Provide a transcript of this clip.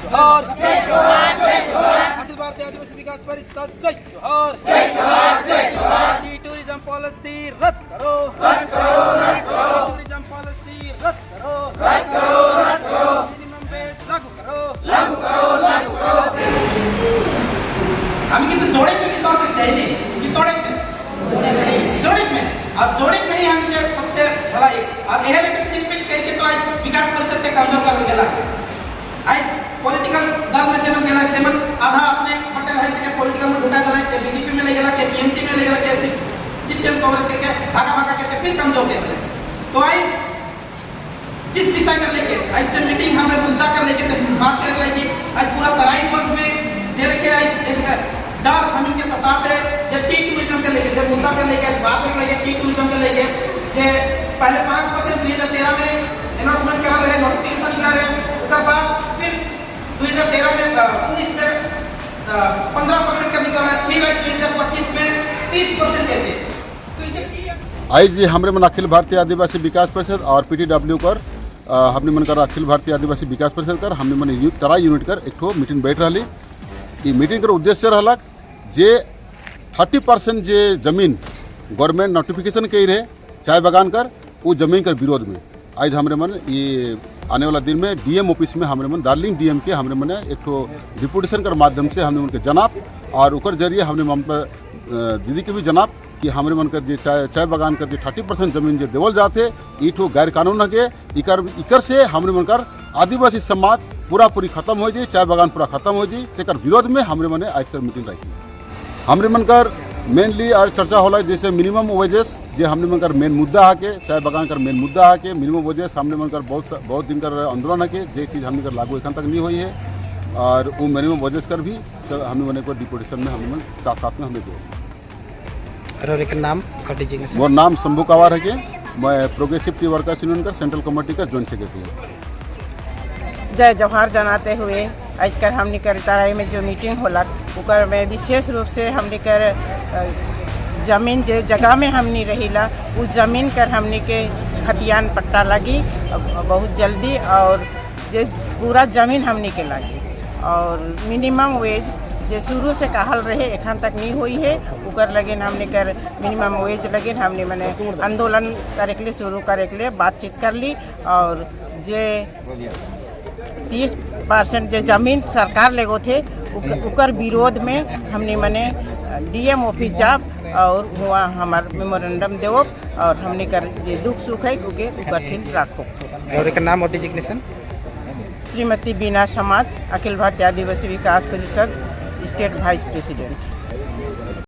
जोहार। जय जोहार, जय जोहार। अखिल भारतीय आदिवासी विकास परिषद, जय जोहार, जय जोहार, जय जोहार। टी टूरिज्म पॉलिसी रद्द करो, रद्द करो, रद्द करो। टूरिज्म पॉलिसी रद्द करो, रद्द करो, रद्द करो। मिनिमम वेज लागू करो, लागू करो, लागू करो। আমি কিন্তু जोड़े में विश्वास चाहिए कि तोड़े में? जोड़े में। अब जोड़े में ही हमके सबसे भलाई। अब यह लेके चिरपिट कह के तो आज विकास परिषद के कमजोर कर गेला। आज पॉलिटिकल दल में जेमन गेला, सेमन आधा अपने पटेल है के पॉलिटिकल में ढुका देला, के बीजेपी में ले गेला, के टीएमसी में ले गेला, के सीपीएम कांग्रेस के भागा भागा के फिर कमजोर कर देला। तो आज जिस विषय कर लेके आज जो मीटिंग हमने मुद्दा कर लेके बात करे लगी, आज पूरा तराई वर्ष में जे लेके आज एक डर हम इनके सताते, जे टी टूरिज्म के लेके, जे मुद्दा कर लेके आज बात होने लगी टी टूरिज्म के लेके, जे पहले 5% 2013 में अनाउंसमेंट करा रहे, नोटिफिकेशन निकाल रहे, उसके बाद फिर 2013 में, 19 में 15% का निकाला है, फिर आज 2025 में 30% देते। तो ये टी आज जी हमरे मन अखिल भारतीय आदिवासी विकास परिषद और पीटीडब्ल्यू कर हमने मन कर अखिल भारतीय आदिवासी विकास परिषद कर हमने मन तराई यूनिट कर एक ठो मीटिंग बैठ रही। ई मीटिंग कर उद्देश्य रहलक जे 30% जे जमीन गवर्नमेंट नोटिफिकेशन कई रहे चाय बागान कर, वो जमीन कर विरोध में आज हमरे मन ये आने वाला दिन में डीएम ऑफिस में हमरे मन, दार्जिलिंग डीएम के हमरे मन एक ठो डिपुटेशन कर माध्यम से हमने उनके जनाब और ओकर जरिए हमने ममता दीदी के भी जनाब कि हमरे मन कर जे चाय चाय बागान कर जे 30% जमीन जे देवल जाते, ई ठो गैर कानून है। इकर इकर से हमरे मन कर आदिवासी समाज पूरा पूरी खत्म हो जाए, चाय बागान पूरा खत्म हो जाए, सेकर विरोध में हमरे मने आज कर मीटिंग रखी। हमरे मन कर मेनली और चर्चा होला जैसे मिनिमम वेजेस, जे हमने मन कर मेन मुद्दा है के चाय बागान कर मेन मुद्दा है के मिनिमम वेजेस। हमने मन कर बहुत बहुत दिन कर आंदोलन है के जे चीज़ हमने कर लागू एखन तक नहीं हुई है और वो मिनिमम वेजेस कर भी हमने मन को डिपुटेशन में हमने मन साथ साथ में हमने दो। और एक नाम और डिजिग्नेशन? मोर नाम शंभू कवार है के मैं प्रोग्रेसिव टी वर्कर्स यूनियन कर सेंट्रल कमेटी का जॉइंट सेक्रेटरी हूँ। जय जौहार जनाते हुए आजकल हमने कर तराई में जो मीटिंग होला, उकर में विशेष रूप से हमने कर जमीन, जे जगह में हमनी रहिला, उस जमीन कर हमने के खतियान पट्टा लगी बहुत जल्दी और जे पूरा जमीन हमने के लगी और मिनिमम वेज जे शुरू से कहल रहे, एखन तक नहीं हुई है, उकर लगिन हमने कर मिनिमम वेज लगिन हमने मने आंदोलन करे के लिए शुरू करे के लिए बातचीत कर ली। और जे 30% जो जमीन सरकार लेगो थे, उकर विरोध में हमने मने डीएम ऑफिस जाब और वहाँ हमार मेमोरेंडम देवो और हमने कर जे दुख सुख है, उके उकर ठिन राखो। और एक नाम और डिजिग्नेशन? श्रीमती बीना समाज, अखिल भारतीय आदिवासी विकास परिषद स्टेट वाइस प्रेसिडेंट।